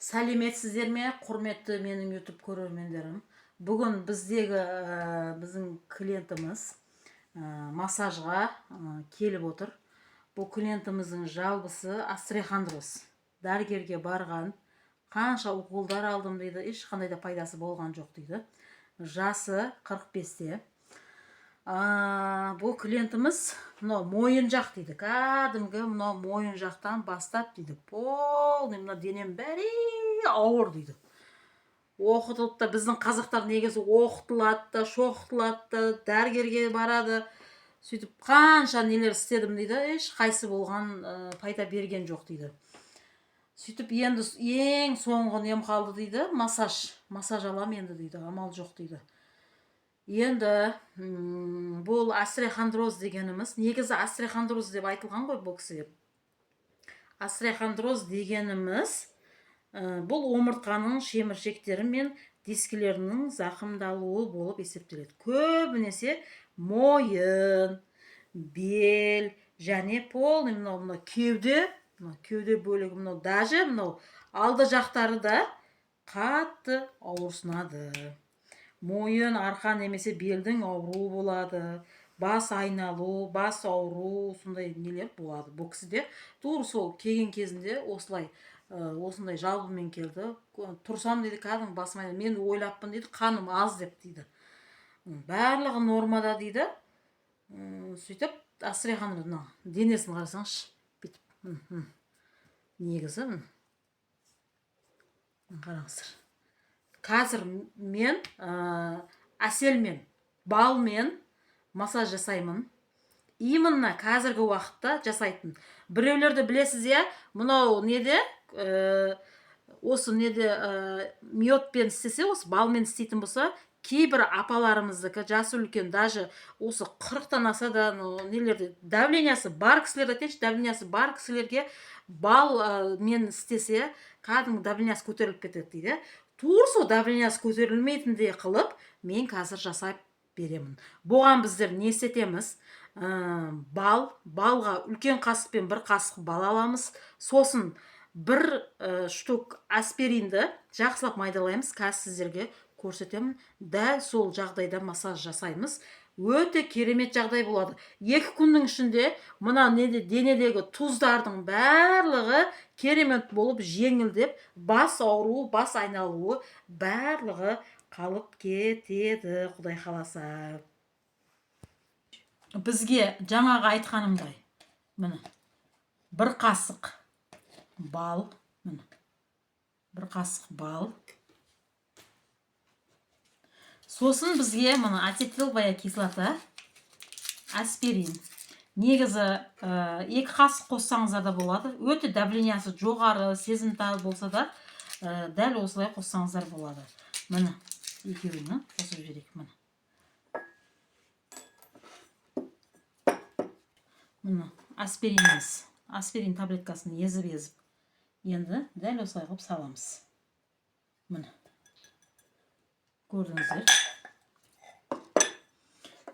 Сәлеметсіздер ме, құрметті менің YouTube көрермендерім! Бүгін біздегі біздің клиентіміз массажға келіп отыр. Бұл клиентіміздің жалобасы остеохондроз. Дәрігерге барған, қанша уколдар алдым дейді, ешқандай да пайдасы болған жоқ дейді. Жасы 45-те. Бұл клиентіміз мынау мойын жақ дейді, кәдімгі мынау мойын жақтан бастап дейді, полный мына денем бәрі ауыр дейді. Оқытылып та, біздің қазақтар негізі оқытылады да, шоқытылады да, дәрігерге барады. Сөйтіп қанша нелер істедім дейді, ешқайсы болған пайда берген жоқ дейді. Сөйтіп енді ең соңғы нем қалды дейді, массаж, массаж алам енді дейді, амал жоқ дейді. Енді бұл остеохондроз дегеніміз, негізі остеохондроз деп айтылған ғой бұл кісіге. Остеохондроз дегеніміз бұл омыртқаның шеміршектері мен дискілерінің зақымдалуы болып есептеледі. Көбінесе мойын, бел және полный мынау кеуде, мынау кеуде бөлігі, мынау даже мынау алды жақтары да қатты ауырсынады. Мойын, арқа немесе белдің ауруы болады, бас айналу, бас ауру, сондай нелер болады. Бұл кісіде тура сол келген кезінде осылай осындай жалобамен келді. Тұрсам дейді, кәдімгі басым айналады, мен ойлаппын дейді, қаным аз деп дейді. Барлығы нормада дейді. Сөйтіп остеохондроз, мына денесін қарасаңызшы бүйтіп, негізі қараңыздар. Қазір мен әселмен, балмен массаж жасаймын. Именно қазіргі уақытта жасайтын біреулерді білесіз, иә? Мынау неде, осы неде, медпен істесе, осы балмен істейтін болса, кейбір апаларымыздікі жасы үлкен, даже осы 40-тан аса да, ну, нелерде давлениесі бар кісілерді айтайыншы, давлениесі бар кісілерге бал мен істесе, кәдімгі давлениесі көтеріліп кетеді дейді. Тура сол давлениесі көтерілмейтіндей қылып мен қазір жасап беремін. Бұған біздер не істетеміз? Бал, балға үлкен қасықпен бір қасық бал аламыз. Сосын бір штук аспиринді жақсылап майдалаймыз. Қазір сіздерге көрсетемін. Дәл сол жағдайда массаж жасаймыз. Өте керемет жағдай болады. 2 күннің ішінде мына неде, денедегі тұздардың барлығы керемет болып жеңілдеп, бас ауруы, бас айналуы барлығы қалып кетеді, құдай қаласа. Бізге жаңағы айтқанымдай, міне, бір қасық бал, міне, бір қасық бал. Сосын бізге мына ацетиловая кислота, аспирин. Негізі 2 қасық қоссаңыздар да болады. Өте давлениесі жоғары, сезімтал болса да, дәл осылай қоссаңыздар болады. Міне, екеуін қосып жіберейік. Міне, міне, аспириніміз, аспирин таблеткасын езіп езіп енді дәл осылай қылып саламыз. Міне, көрдіңіздер,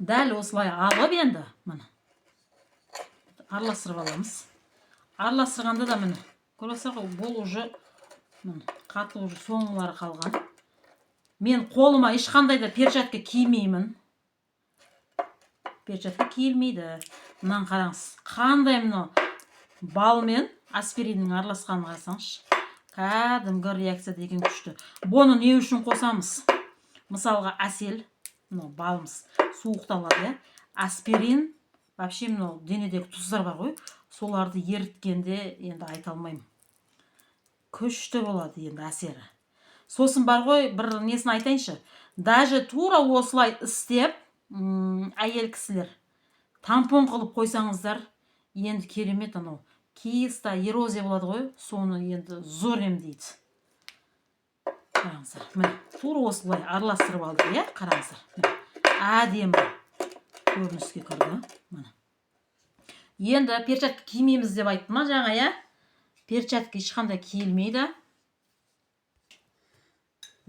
дәл осылай алып, енді міне, араластырып аламыз. Араластырғанда да, міне, көріп отырсыздар ғой, бұл уже, міне, қатты, уже соңғылары қалған. Мен қолыма ешқандай да перчатка кимеймін, перчатка киілмейді. Мынаны қараңыз, қандай мынау бал мен аспириннің араласқанын қарасаңызшы, кәдімгі реакция деген күшті. Бұны не үшін қосамыз? Мысалға, әсел, мынау балымыз суықталады, иә? Аспирин вообще мынау денедегі тұздар бар ғой, соларды еріткенде енді айта алмаймын, күшті болады енді әсері. Сосын бар ғой, бір несін айтайыншы, даже тура осылай істеп, әйел кісілер тампон қылып қойсаңыздар, енді керемет, анау киста, эрозия болады ғой, соны енді зор емдейді. Қараңыздар, міне, тура осылай араластырып алдық, иә? Қараңыздар, міне, әдемі көрініске кірді. Міне, енді перчатка кимейміз деп айттым ма жаңа, иә? Перчатка ешқандай киілмейді.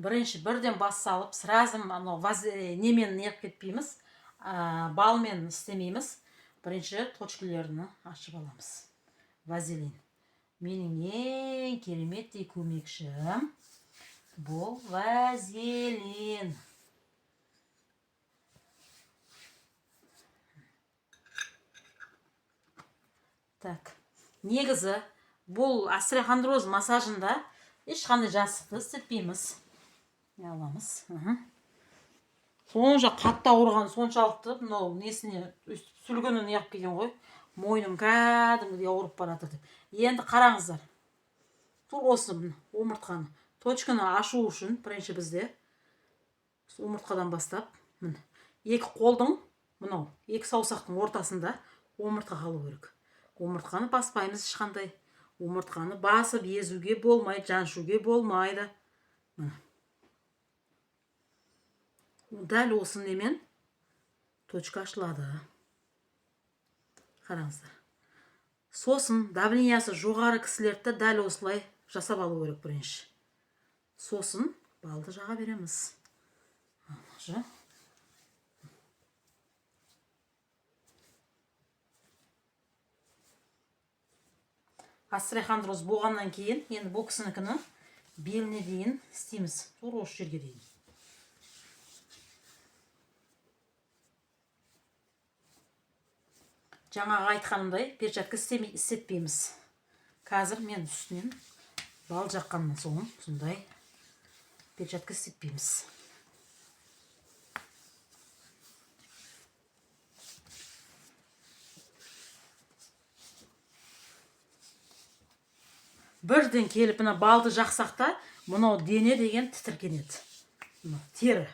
Бірінші бірден бас салып, сразу анау немен неғып кетпейміз, балмен істемейміз. Бірінші точкалерін ашып аламыз, вазелин. Менің ең кереметтей көмекшім бұл вазелин. Так, негізі бұл остеохондроз массажында ешқандай жастықты істетпейміз. Не аламыз? Сонша қатты ауырған соншалықты, мынау несіне өйстіп сүлгіні неғып келген ғой, мойным кәдімгідей ауырып бара жатыр деп. Енді қараңыздар, тура осы мына омыртқаны, точканы ашу үшін бірінші бізде омыртқадан бастап, міне, екі қолдың мынау екі саусақтың ортасында омыртқа қалу керек. Омыртқаны баспаймыз ешқандай, омыртқаны басып езуге болмайды, жаншуге болмайды. Міне, дәл осы немен точка ашылады, қараңыздар. Сосын давлениесі жоғары кісілерді дәл осылай жасап алу керек бірінші, сосын балды жаға береміз. Уже остеохондроз болғаннан кейін енді бұл кісінікіні беліне дейін істейміз, тура осы жерге дейін. Жаңағы айтқанымдай, перчатка істетпейміз. Қазір мен үстінен бал жаққаннан соң сондай перчатка істетпейміз. Бірден келіп мына балды жақсақ та, мынау дене деген тітіркенеді, мынау тері.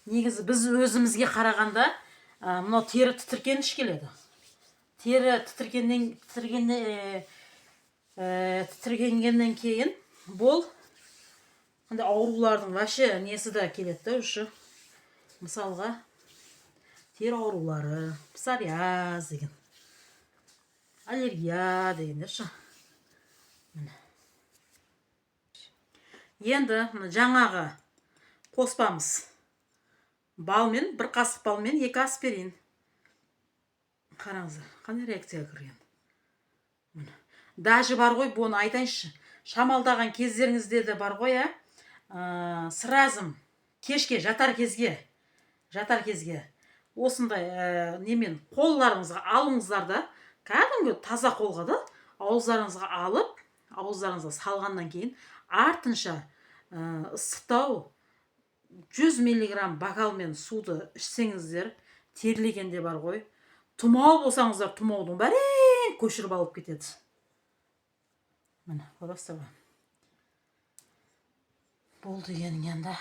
Негізі біз өзімізге қарағанда, мынау тері тітіркеніш келеді. Тері тітіркенгеннен кейін бұл қандай аурулардың вообще несі де келеді да уже. Мысалға, тері аурулары, псориаз деген, аллергия дегендер ше. Міне. Енді мына жаңағы қоспамыз балмен, бір қасық балмен 2 аспирин. Қараңыздар, қандай реакцияға кірген. Міне. Даже бар ғой, бұны айтайыншы, шамалдаған кездеріңізде де бар ғой, сразу кешке жатар кезге осындай немен қолдарыңызға алыңыздар да, кәдімгі таза қолға да, ауыздарыңызға алып, ауыздарыңызға салғаннан кейін артынша ыстықтау 100 миллиграмм бокалмен суды ішсеңіздер, терлегенде бар ғой, тұмау болсаңыздар, тұмаудың бәрін көшіріп алып кетеді. Міне, көресіздер ғой. Бұл дегенің енді.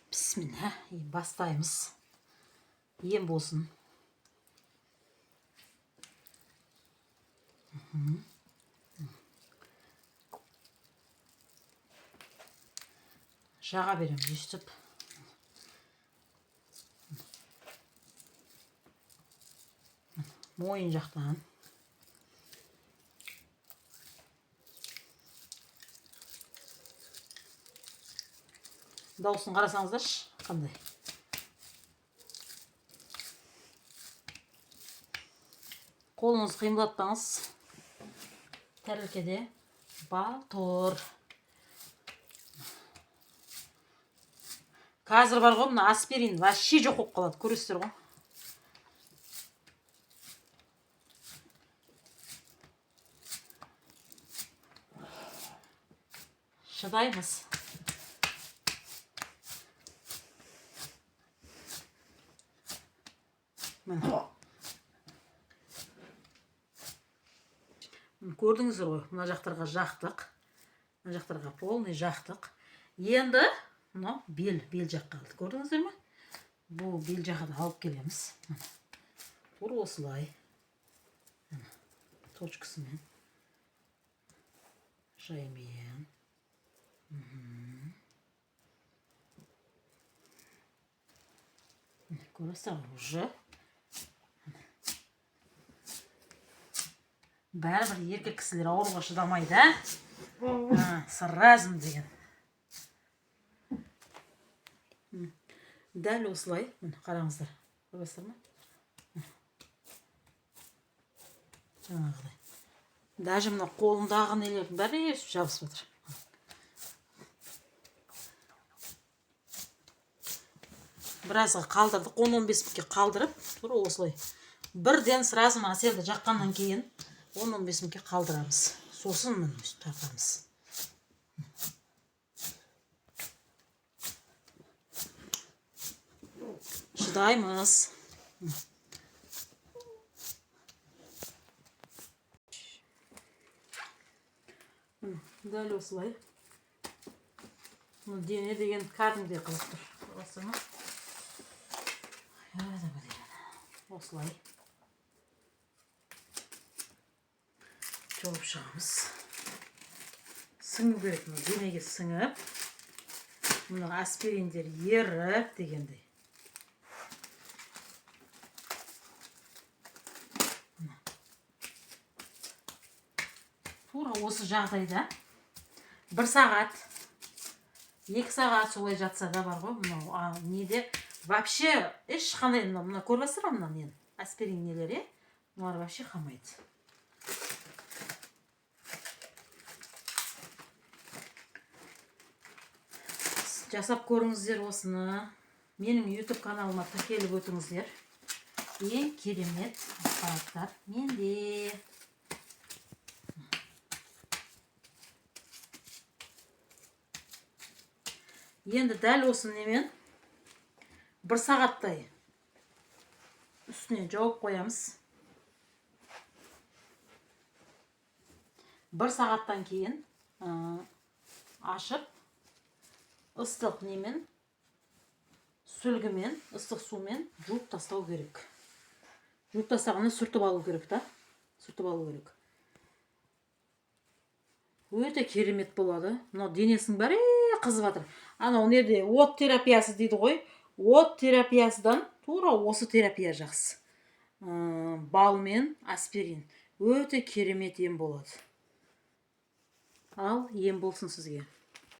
Бісміллә, бастаймыз. Ем болсын. Жаға береміз өйстіп. Мойын жақтан. Дауысын қарасаңыздаршы, қандай. Қолыңызды қимылдатпаңыз. Тәрелкеде бал тұр. Қазір бар ғой, мына аспирин вообще жоқ болып қалады, көресіздер ғой. Шыдаймыз. Міне. Міне, көрдіңіздер ғой, мына жақтарға жақтық. Мына жақтарға полный жақтық. Енді мынау бел жақ қалды. Көрдіңіздер ме? Бұл бел жаққа да алып келеміз. Міне. Тура осылай. Міне. Точкасымен. Жаймен. Міне, көресіздер ғой, уже. Бәрібір еркек кісілер ауруға шыдамайды, ә? Сразу деген. Дәл осылай, міне, қараңыздар, көресіздер ма? Жаңағыдай даже мына қолымдағы нелердің бәрі өйстіп жабысып жатыр. Біразға қалдырдық, 10-15 минутке қалдырып, тура осылай бірден сразу мына әселді жаққаннан кейін 10-15 минутке қалдырамыз. Сосын міне өйстіп тартамыз. Шыдаймыз. Дәл осылай. Мына дене деген кәдімгідей қызып тұр. Көресің ма? Осылай жауып шығамыз. Сіңу керек, мына денеге сіңіп, мына аспириндер еріп дегендей. Тура осы жағдайда 1 сағат, 2 сағат солай жатса да бар ғой, мынау неде вообще ешқандай, мына көріп жатсыздар ма, мына нені, аспирин нелер, е, мыналар вообще қалмайды. Жасап көріңіздер осыны. Менің YouTube каналыма тіркеліп өтіңіздер. Ең керемет ақпараттар менде. Енді дәл осы немен 1 сағаттай үстіне жауып қоямыз. 1 сағаттан кейін ашып, ыстық немен, сүлгімен, ыстық сумен жуып тастау керек. Жуып тастағанда сүртіп алу керек та, сүртіп алу керек. Өте керемет болады. Мынау денесінің бәрі қызып жатыр. Анау неде от терапиясы дейді ғой. От терапиясыдан тура осы терапия жақсы. Бал мен аспирин өте керемет ем болады. Ал ем болсын сізге.